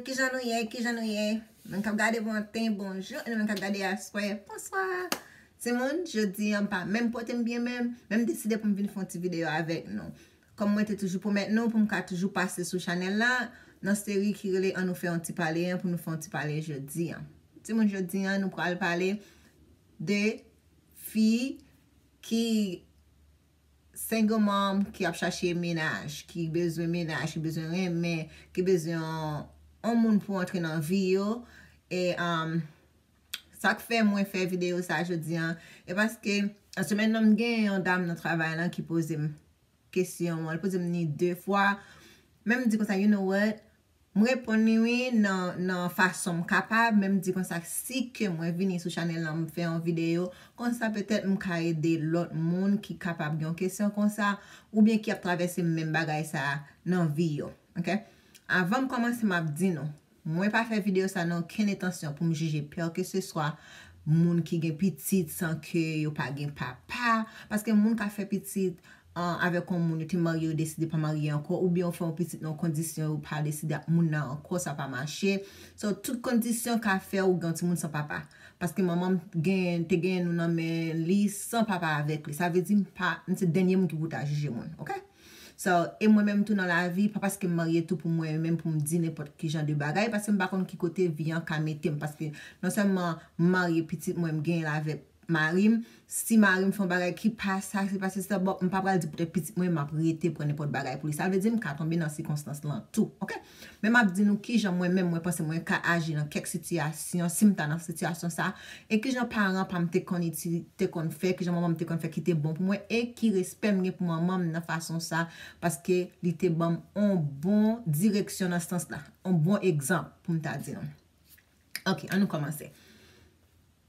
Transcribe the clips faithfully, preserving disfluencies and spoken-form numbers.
Kijan nou ye? Kijan nou ye? Moun k ap gade maten, bonjou. E nou menm k ap gade aswè, bonswa. Timoun, jodi an m pa menm pote m byen menm, men m deside pou m vin fè yon ti videyo avèk nou. Kòm mwen te toujou pwomèt nou pou m ka toujou pase sou chanèl la, nan seri ki rele An nou fè yon ti pale an, pou nou fè yon ti pale jodi an. Timoun, jodi an nou pral pale de fi ki single mom, ki ap chache mennaj, ki bezwen mennaj, ki bezwen renmen, ki bezwen yon, yon moun pou antre nan vi yo. E um, sa k fè mwen fè videyo sa jodi an, e paske an semèn nan m gen yon dam nan travay lan ki poze m kesyon an, li poze m ni de fwa. Men m di konsa, you know what? M reponn li wi nan, nan fason m kapab, men m di konsa, si ke mwen vini sou chanèl lan, m fè yon videyo, konsa petèt m ka ede lòt moun ki kapab gen yon kesyon konsa, oubyen ki ap travèse menm bagay sa a nan vi yo. Ok? Avan m kòmanse, m ap di nou, mwen pa fè videyo sa nan okenn entansyon pou m jije pè ke se swa moun ki gen pitit san ke yo pa gen papa, paske moun ka fè pitit an, avèk yon moun, yo te marye, yo deside pa marye ankò, oubyen yo fè yon pitit nan yon kondisyon, yo pa deside ak moun nan ankò, sa pa mache. So, tout kondisyon ka fè ou gen yon timoun san papa. Paske manman m gen, te genyen nou nan men li san papa avèk li. Sa vle di m pa, m se dènye moun ki pou ta jije moun, ok? So, e mwen menm tou nan lavi, pa paske m marye tou pou mwen menm pou m di nenpòt ki jan de bagay, paske m pa konn ki kote vi an ka mete m, paske non sèlman m marye, pitit mwen m genyen l avèk mari m, si mari m fè yon bagay ki pa sa, se pa se sa, bon, m pa pral di poutèt pitit mwen, m ap rete pran nenpòt bagay pou li. Sa vle di m ka tonbe nan sikonstans lan tou, ok? Men m ap di nou kijan mwen menm mwen panse mwen ka aji nan kèk sitiyasyon, si m ta nan sitiyasyon sa, e kijan paran pa m te konn iti-, te konn fè, kijan manman m te konn fè ki te bon pou mwen, e ki respè m gen pou manman m nan fason sa, paske li te ban m on bon direksyon nan sans la, on bon egzanp pou m ta di nou. Ok, an nou kòmanse.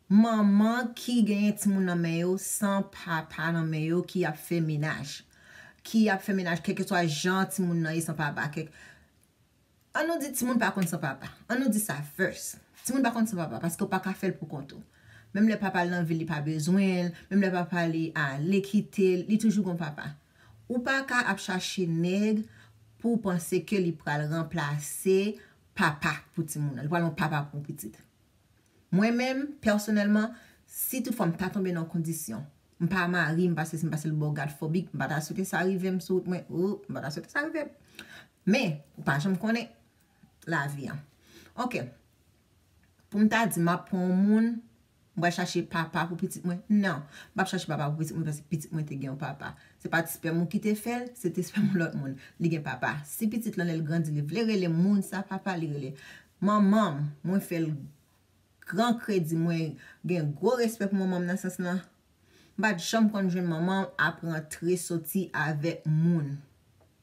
Manman ki genyen timoun nan men yo san papa nan men yo ki ap fè mennaj, ki ap fè mennaj kèlkeswa jan timoun nan ye san papa, kèk, an nou di timoun pa konn san papa. An nou di sa first. Timoun pa konn san papa paske w pa ka fè l pou kont ou. Menm lè papa l nan vil li pa bezwen l, menm lè papa li ale kite l, li toujou gon papa. Ou pa ka ap chache nèg pou w panse ke li pral ranplase papa pou timoun nan. Li pral yon papa pou yon pitit. Mwen menm, pèsonèlman, si toutfwa m ta tonbe nan kondisyon, m pa mari, m pa sesi, m pa sela, bò gad fobik, m pa ta swete sa rive m sou wout mwen, ou, m pa ta swete sa rive m. Men, ou pa janm konnen lavi an. Ok. Pou m ta di, m ap pran yon moun, m pral chache papa pou pitit mwen. Non, m p ap chache papa pou pitit mwen, paske pitit mwen te gen yon papa. Se pa ti spèm ou ki te fè l, se te spèm yon lòt moun. Li gen papa. Si pitit lan, lè l grandi, li vle rele moun sa papa, li rele. Manman m, mwen fè l gran kredi, mwen gen gwo respè pou manman m nan sans lan. M pa t janm konn jwenn manman m ap rantre soti avèk moun.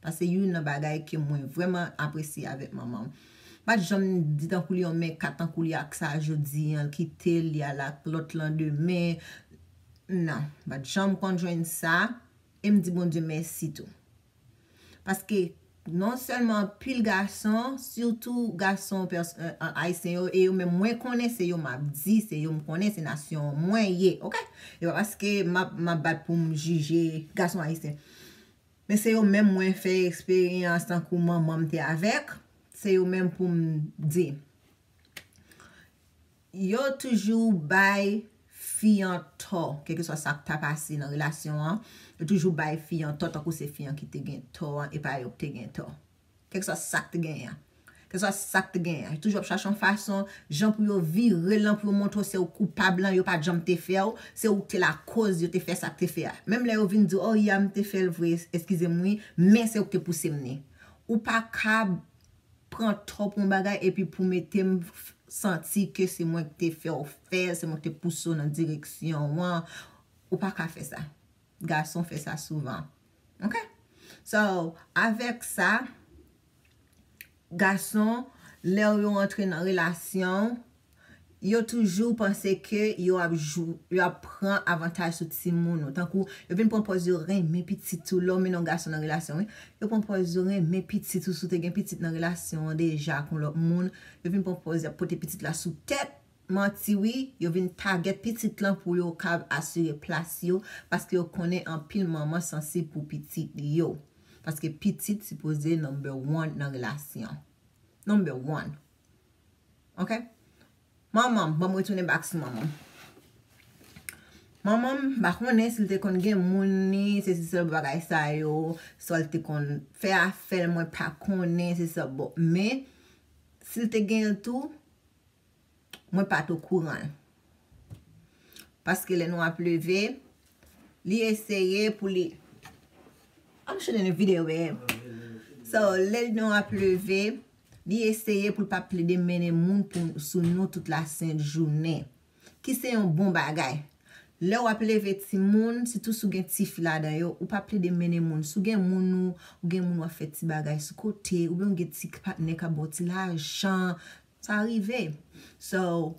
Sa se youn nan bagay ke mwen vrèman apresye avèk manman m. M pa t janm di tankou li yon mèka, tankou li ak sa jodi an, l kite l, li al ak lòt lan demen. Non, m pa t janm konn jwenn sa. E m di Bondye mèsi tou. Paske non sèlman anpil gason, sitou gason pès-, eh, eh, ayisyen yo, e yo menm mwen konnen se yo m ap di, se yo m konnen, se nasyon mwen ye, ok? E pa paske m ap, m ap bat pou m jije gason ayisyen. Men se yo menm mwen fè eksperyans tankou manman m te avèk, se yo menm pou m di. Yo toujou bay fi an tò, kèlkeswa sa k ta pase nan relasyon an, yo toujou bay fi an tò, tankou se fi an ki te gen tò an, e pa yo k te gen tò. Kèlkeswa sa k te genyen an. Kèlkeswa sa k te genyen an. Yo toujou ap chache yon fason, jan pou yo vire l lan, pou yo montre w se ou k koupab lan, yo pa t janm te fè w, se ou k te lakoz yo te fè sa k te fè a. Menm lè yo vin di w, oh, ya m te fè l vre, eskize m wi, men se ou k te pouse m ni. Ou pa ka pran tò pou yon bagay epi pou mete m f-, santi ke se mwen ki te fè w fè l, se mwen ki te pouse w nan direksyon an. Ou pa ka fè sa. Gason fè sa souvan. Ok? So, avèk sa, gason, lè yo antre nan relasyon, yo toujou panse ke yo ap jou-, yo ap pran avantaj sou timoun ou. Tankou, yo vin pran pòz yo renmen pitit ou, lè w mennen yon gason nan relasyon, wi. Yo pran pòz yo renmen pitit ou, si w te gen pitit nan relasyon an deja ak yon lòt moun, yo vin pran pòz y ap pote pitit la sou tèt. Manti wi, yo vin tagèt pitit lan pou yo kab asire plas yo, paske yo konnen anpil manman sansib pou pitit yo. Paske pitit sipoze number one nan relasyon. Number one. Ok? Manman m, ban m retounen back sou manman m. Manman m, m pa konnen si l te konn gen moun ni, se si sèl bagay sa yo, swa l te konn fè afè l, mwen pa konnen, se sa, bon, men, si l te gen l tou, mwen pa t okouran. Paske lè nou ap leve, li eseye pou li, I'm shooting a video, babe. So, lè nou ap leve, li eseye pou l pa plede mennen moun pou, sou nou tout la sent jounen. Ki se yon bon bagay. Lè w ap leve timoun, sitou si w gen tifi ladan yo, ou pa plede mennen moun. Si w gen moun ou, ou gen moun w ap fè ti bagay sou kote, oubyen w gen ti patnè k ap ba w ti lajan, sa rive. So,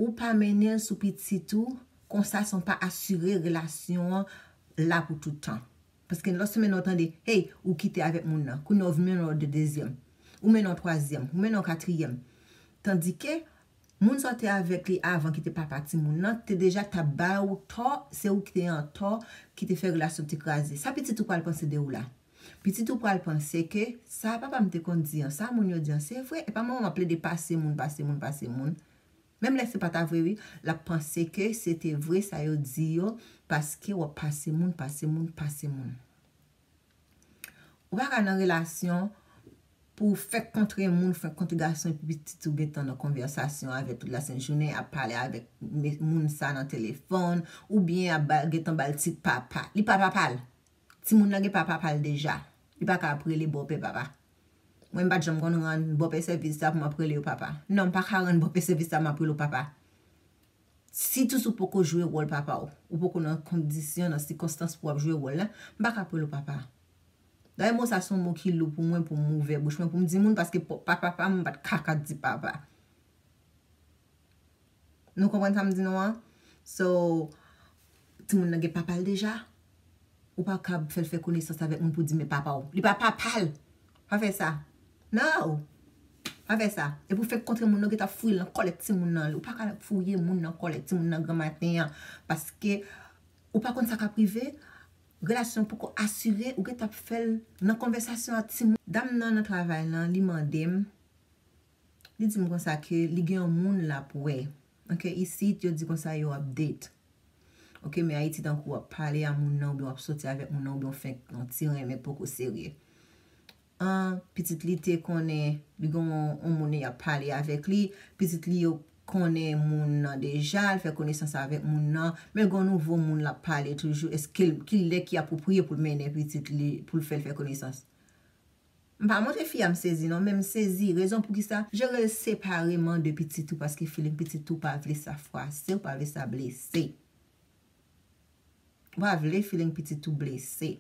ou pa mennen l sou pitit ou, konsa se yon pa asire relasyon an la pou tout tan. Paske lòske mennen w tande, hey, ou kite avèk moun nan, kounye a w vin mennen yon dezyèm, ou mennen yon twazyèm, ou mennen yon katriyèm. Tandike, moun sa w te avèk li avan ki te papa timoun nan, te deja t ap ba ou tò, se ou ki te an tò, ki te fè relasyon te kraze. Sa pitit ou pral panse de ou la? Pitit ou pral panse ke sa papa m te konn di an, sa moun yo di an, se vre. E pa manman m ap plede pase moun, pase moun, pase moun. Menm lè se pa ta vre, wi, l ap panse ke se te vre sa yo di yo, paske w ap pase moun, pase moun, pase moun. Ou pa ka nan relasyon pou w fèk kontre moun, fèk kontre gason, epi pitit ou gentan nan konvèsasyon avè tout la sent jounen, ap pale avèk me-, moun sa nan telefòn, oubyen ap ba, gentan ba l tit papa. Li pa papa l. Timoun nan gen papa pa l deja. Li pa ka ap rele bòpè papa. Mwen, m pa t janm konn rann bòpè sèvis sa pou m ap rele yo papa. Non, m pa ka rann bòpè sèvis sa m ap rele w papa. Sitou si w poko jwe wòl papa w, ou poko nan kondisyon, nan sikonstans pou w ap jwe wòl la, m pa ka ap rele w papa. Dayè, mo sa se yon mo ki lou pou mwen, pou m ouvè bouch mwen, pou m di moun, paske papa, papa m, m pa t ka ka di papa. Nou konprann sa m di nou an? So, timoun nan gen papa l deja. Ou pa kab fè l fè konesans avèk moun pou di men papa w. Li pa papa l. Pa fè sa. No. Pa fè sa. E pou fèk kontre moun nan, ou gentan fouye l nan kòlèt timoun nan. Ou pa ka fouye moun nan kòlèt timoun nan granmaten an. Paske ou pa konn sa k ap rive. Relasyon poko asire, ou gentan ap fè l nan konvèsasyon ak timoun. Dam nan nan travay lan, li mande m, li di m konsa ke li gen yon moun l ap wè. Ok, isit, yo di konsa yo ap date. Ok, men Ayiti tankou w ap pale a moun nan, oubyen w ap soti avèk moun nan, oubyen w fenk yon ti renmen poko serye. An, pitit li te konnen, li gen yon, yon moun y ap pale avèk li, pitit li yo konnen moun nan deja, l fè konesans avèk moun nan, men gen yon nouvo moun l ap pale toujou, èske l, ki lè ki apwopriye pou l mennen pitit li, pou l fè l fè konesans? M pa montre fi a m sezi non, men m sezi. Rezon poukisa? Je rele separeman de pitit ou, paske feeling pitit ou pa vle sa fwase, ou pa vle sa blese. Ou pa vle feeling pitit ou blese.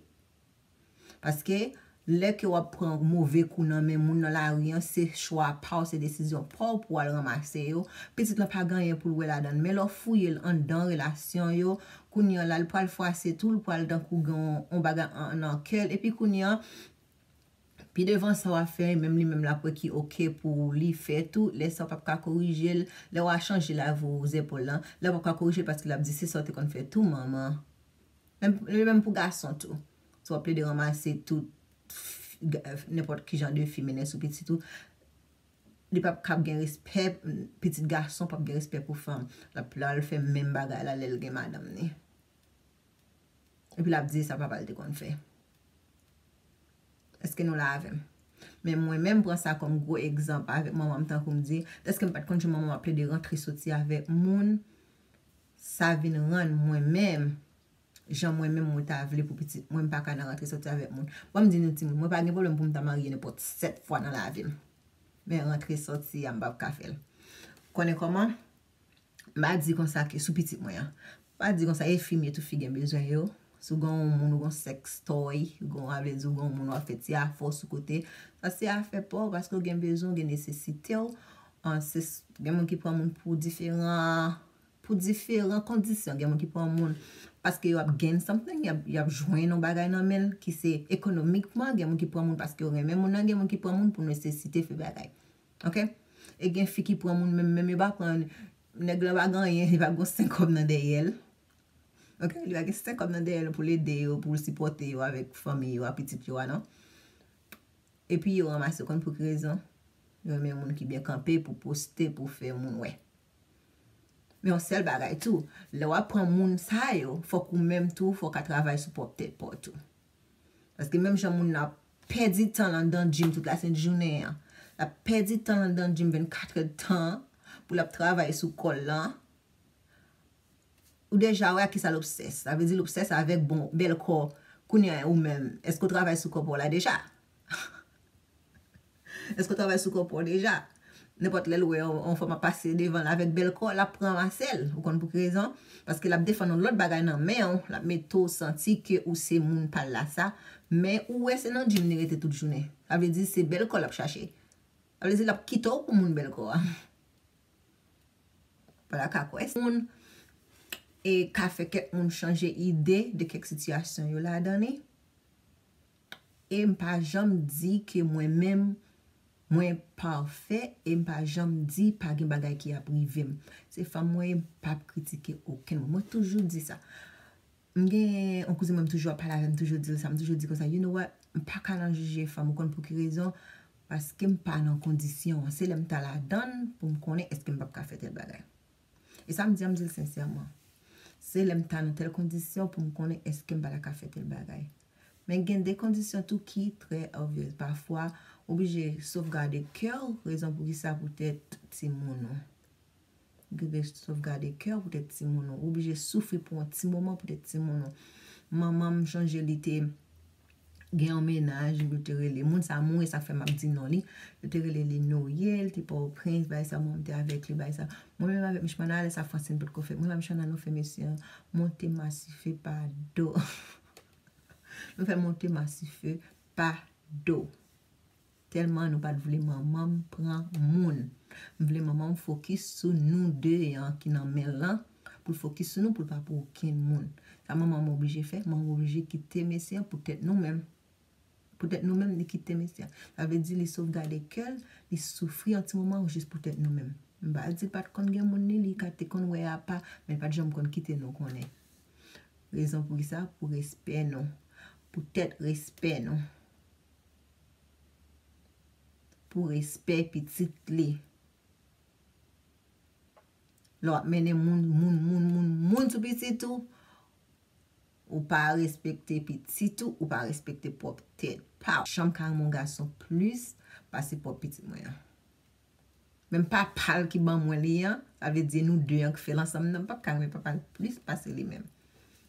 Paske lè ke w ap pran move kou nan men moun nan lari an, se chwa pa w, se desizyon pa w pou w al ranmase yo. Pitit lan pa gen anyen pou l wè ladan l. Men lè w fouye l anndan relasyon yo, kounye an la, l pral fwase tou, l pral tankou gen yon, yon bagay an, nan kè l. Epi kounye an, pi devan sa w ap fè, menm li menm l ap wè ki oke pou li fè tou. Lè sa w p ap ka korije l, lè w a chanje lavi w zepòl lan, lè w p ap ka korije l paske l ap di se sa w te konn fè tou, manman. Menm, li menm pou gason tou. Si w ap plede ranmase tout f-, ga-, nenpòt ki jan de fi mennen sou pitit ou, li p ap kab gen respè, pitit gason p ap gen respè pou fanm. L ap pral fè menm bagay la lè l gen madanm ni. Epi l ap di sa papa l te konn fè. Èske nou la avè m? Men mwen menm, pran sa kòm gwo egzanp avèk manman m, tankou m di, dèske m pa t konn jan manman m ap plede rantre soti avèk moun, sa vin rann mwen menm, jan mwen menm mwen ta vle pou pitit mwen, m pa ka nan rantre soti avèk moun. Ban m di nou timoun, mwen pa gen pwoblèm pou m ta marye nenpòt sèt fwa nan lavi m. Men rantre soti a, m p ap ka fè l. Konnen kòman? M pa di konsa ke sou pitit mwen an. M pa di konsa, e fi m ye, tout fi gen bezwen yo. Si w gen yon moun, ou gen yon sextoy, ou gen, sa vle di ou gen yon moun w ap fè ti afè w sou kote. Sa se afè pa w, paske w gen bezwen, w gen nesesite w. An, se, gen moun ki pran moun pou diferan, pou diferan kondisyon. Gen moun ki pran moun paske y ap gain something, y ap, y ap jwenn yon bagay nan men l ki se ekonomikman, gen moun ki pran moun paske yo renmen moun nan, gen moun ki pran moun pou nesesite fè bagay. Ok? E gen fi ki pran moun menm, menm yo pa pran, nèg la pa gen anyen, li pa gen senk kòb nan dèyè l. Ok? Li pa gen senk kòb nan dèyè l pou l ede yo, pou l sipòte yo avèk fanmi yo a, pitit yo a, non. Epi yo ranmase, ou konn pou ki rezon? Yo renmen moun ki byen kanpe pou poste, pou fè moun wè. Men yon sèl bagay tou, lè w ap pran moun sa yo, fòk ou menm tou, fòk w ka travay sou pwòp tèt pa w tou. Paske menm jan moun nan ap pèdi tan l anndan gym tout lasent jounen an, l ap pèdi tan l anndan gym vennkat èdtan an, pou l ap travay sou kò l lan, ou deja wè ak kisa l obsès. Sa vle di l obsès avèk bon, bèl kò. Kounye a ou menm, èske w travay sou kò pa w la deja? Èske w travay sou kò pa w deja? Nenpòt lè l wè yon, yon fanm ap pase devan l avèk bèl kò, l ap pran masèl. Ou konn pou ki rezon? Paske l ap defann yon lòt bagay nan men w, l ap mete w santi ke ou se moun pa l la sa, men ou wè se nan gym li rete tout jounen. Sa vle di se bèl kò l ap chache. Sa vle di l ap kite w pou moun bèl kò a. Pala ka kwè moun e ka fè kèk moun chanje ide de kèk sitiyasyon yo ladan li. E m pa janm di ke mwen menm, mwen pafè, e m pa janm di pa gen bagay ki ap rive m. Se fanm mwen ye, m p ap kritike okenn moun. Mwen toujou di sa. M gen yon kouzin mwen, m toujou ap pale avè m, toujou di l sa, m toujou di konsa, you know what, m pa ka nan jije fanm, ou konn pou ki rezon? Paske m pa nan kondisyon an. Se lè m ta ladan l pou m konnen èske m p ap ka fè tèl bagay. E sa m di an, m di l sensèman. Se lè m ta nan tèl kondisyon pou m konnen èske m pa ta ka fè tèl bagay. Men gen de kondisyon tou ki trè obvious. Pafwa, ou oblije sovgade kè w, rezon pou ki sa, poutèt timoun ou. Ou oblije sovgade kè w poutèt timoun ou. Ou oblije soufri pou yon ti moman poutèt timoun ou. Manman m, m chonje li te gen yon mennaj, yo te rele, moun sa mouri, sa fè m ap di non li. Yo te rele li Noye, li te Pòtoprens, bagay sa, mwen te avèk li, bagay sa. Mwen menm avèk Michmana, lè sa Fransine potko fè. Mwen menm Michmana, nou fè mesye an monte masife pa do. Nou fè monte masife pa do. Tèlman nou pa t vle manman m pran moun. M vle manman m fokis sou nou de an ki nan men l lan, pou l fokis sou nou, pou l pa pou okenn moun. Sa manman m oblije fè, manman m oblije kite mesye an poutèt nou menm. Poutèt nou menm, li kite mesye an. Sa vle di li sovgade kè l, li soufri yon ti moman jis poutèt nou menm. M pa di l pa t konn gen moun li, li ka te konn wè apa, men l pa t janm konn kite nou konnen. Rezon pou ki sa? Pou respè nou. Poutèt respè nou. Pou respè pitit li. Lè w ap mennen moun, moun, moun, moun, moun sou pitit ou, ou pa respekte pitit ou, ou pa respekte pwòp tèt pa w. Janm ka renmen yon gason plis pase pwòp pitit mwen an. Menm papa l ki ban mwen li an, sa vle di nou de an ki fè l ansanm nan, m p ap ka renmen papa l plis pase li menm.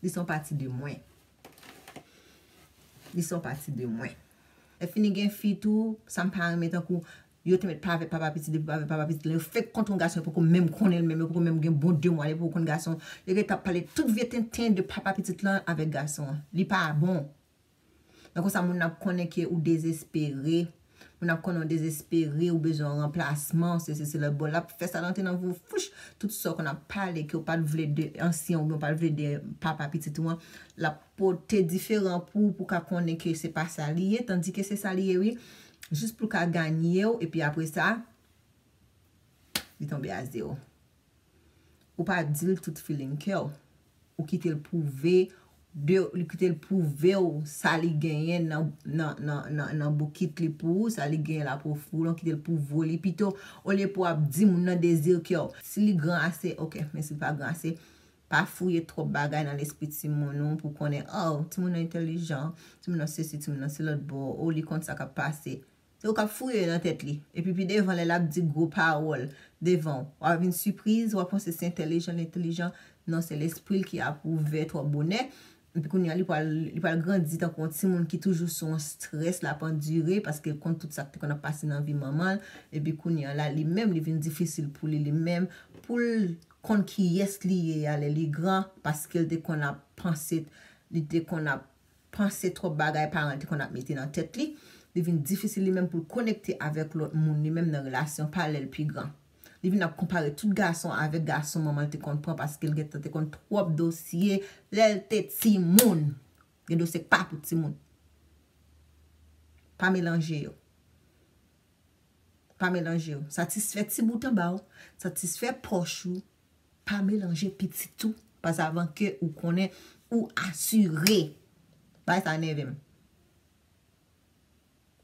Li se yon pati de mwen. Li se yon pati de mwen. Lè fini gen fi tou, sa m pa renmen tankou, yo te mèt pa avèk papa pitit, depi pa avèk papa pitit lan, yo fèk kontre yon gason, yo poko menm konnen l menm, yo poko menm gen bon de mwa, yo poko konn gason. Yo gentan ap pale tout vye tenten de papa pitit lan avèk gason an. Li pa bon. Nan konsa, moun nan ap konnen ke ou dezespere. Moun nan ap konnen ou dezespere, ou bezwen yon ranplasman, se, se, se lòt bò. L ap fè sa nan tenten nan vou, fouch, tout sa w konn ap pale, ke w pa t vle de ansyen, oubyen w pa t vle de papa pitit ou an. L ap pote diferan pou, pou w ka konnen ke se pa sa li ye, tandike se sa li ye, wi. Jis pou l ka ganye w, epi apre sa, li tonbe a zewo. Ou pa di l tout feeling kè w. Ou kite l pwouve de, li kite l pwouve w sa li genyen nan, nan, nan, nan, nan bokit li pou ou, sa li genyen la pou ofri w, ou kite l pwouve w li pito, olye pou w ap di moun nan dezi kè w. Si li gran ase, oke, men si li pa gran ase, pa fouye twòp bagay nan lespri timoun ou pou konnen, oh, timoun nan entèlijan, timoun nan sesi, timoun nan se lòt bò, oh, li konn sa k ap pase. Se ou k ap fouye nan tèt li. Epi pi devan, lè l ap di gwo pawòl devan w, w a vin sipriz, w a panse se entèlijan, l entèlijan. Non, se lespri l ki ap ouvè twòp bonè. Epi kounye a, li pral, li pral grandi tankou yon timoun ki toujou sou yon strès l ap andire, paske l konn tout sa k te konn ap pase nan vi manman l. Epi kounye a la, li menm, li vin difisil pou li, li menm, pou l konn kiyès li ye a lè li gran, paske l te konn ap panse, li te konn ap panse twòp bagay paran l te konn ap mete nan tèt li. Li vin difisil li menm pou l konekte avèk lòt moun, li menm nan relasyon pa lè l pi gran. Li vin ap konpare tout gason avèk gason manman l te konn pran, paske l gentan te konn twòp dosye lè l te timoun. Gen dosye k pa pou timoun. Pa melanje yo. Pa melanje yo. Satisfè ti bout anba w, satisfè pòch ou, pa melanje pitit ou, pasavan ke ou konnen, ou asire. Bagay sa nève m.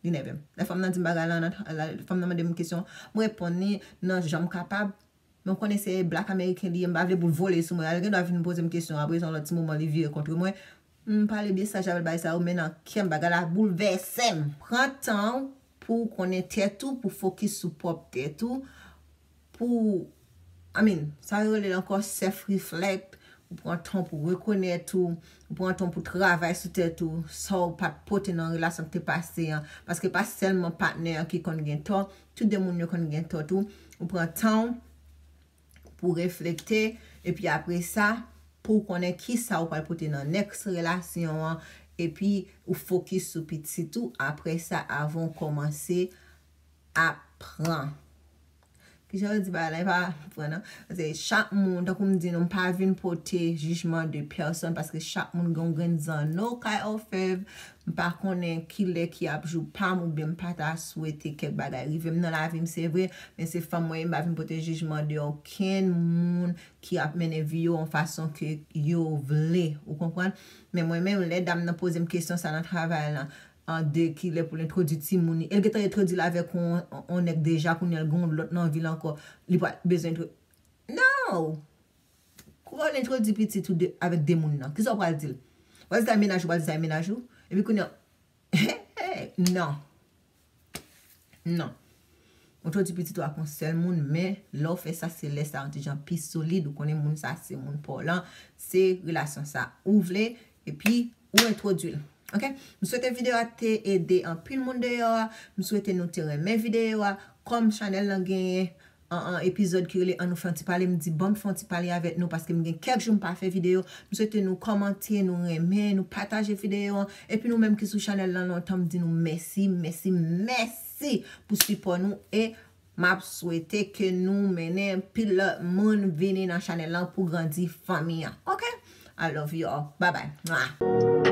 Li nève m. Lè fanm nan di m bagay la, nan, lè fanm nan mande m kesyon, m reponn li nan jan m kapab. Men m konnen se black American li ye, m pa vle pou l vole sou mwen. Al gen dwa vin poze m kesyon, apre yon lòt ti moman li vire kont mwen. M pale byen saj avè l bagay sa yo, men nan kè m bagay la boulvèse m. Pran tan w pou w konnen tèt ou, pou w fokis sou pwòp tèt ou, pou, I mean, sa yo rele l ankò self reflect, ou pran tan pou rekonèt ou, ou pran tan pou travay sou tèt ou, sa w pa t pote nan relasyon ki te pase an. Paske pa sèlman patnè an ki konn gen tò, tout de moun yo konn gen tò tou. Ou pran tan w pou reflekte, epi apre sa, pou w konnen ki sa w pral pote nan next relasyon an, epi ou fokis sou pitit ou, apre sa, avan w kòmanse ap pran. Kijan yo di bagay la, e pa pran non. Paske chak moun, tankou m di nou, m pa vin pote jijman de pèsòn, paske chak moun gen yon grenn zanno kay òfèv. M pa konnen kilè ki ap jou pa m, oubyen m pa ta swete kèk bagay rive m nan lavi m, se vre, men se fanm mwen ye, m pa vin pote jijman de okenn moun ki ap mennen vi yo yon fason ke yo vle, ou konprann? Men mwen menm, lè dam nan poze m kesyon sa nan travay la, an de kilè pou l entwodui timoun li. E l gentan entwodui l avèk on, on nèg deja, kounye a l gen yon lòt nan vi l ankò. Li pral bezwen entwo-, no! Kouman w entwodui pitit ou de, avèk de moun nan? Kisa w pral di l? W pral di sa e mennaj ou, w pral di sa e mennaj ou? Epi kounye a, non. Non. Ou entwodui pitit ou ak yon sèl moun, men lè w fè sa, se lè sa yon ti jan pi solid, ou konnen moun sa se moun pa w lan, se relasyon sa ou vle, epi ou entwodui l. Ok? M swete videyo a te ede anpil moun deyò a. M swete nou te renmen videyo a. Kòm chanèl lan genyen an, an epizòd ki rele Ann nou fè yon ti pale, m di ban m fè yon ti pale avèk nou paske m gen kèk jou m pa fè videyo. M swete nou kòmante, nou renmen, nou pataje videyo an. Epi nou menm ki sou chanèl lan lontan, m di nou mèsi, mèsi, mèsi pou sipò nou e m ap swete ke nou mennen pil lòt moun vini nan chanèl lan pou grandi fanmi an. Ok? I love you all. Bye bye. Mwah.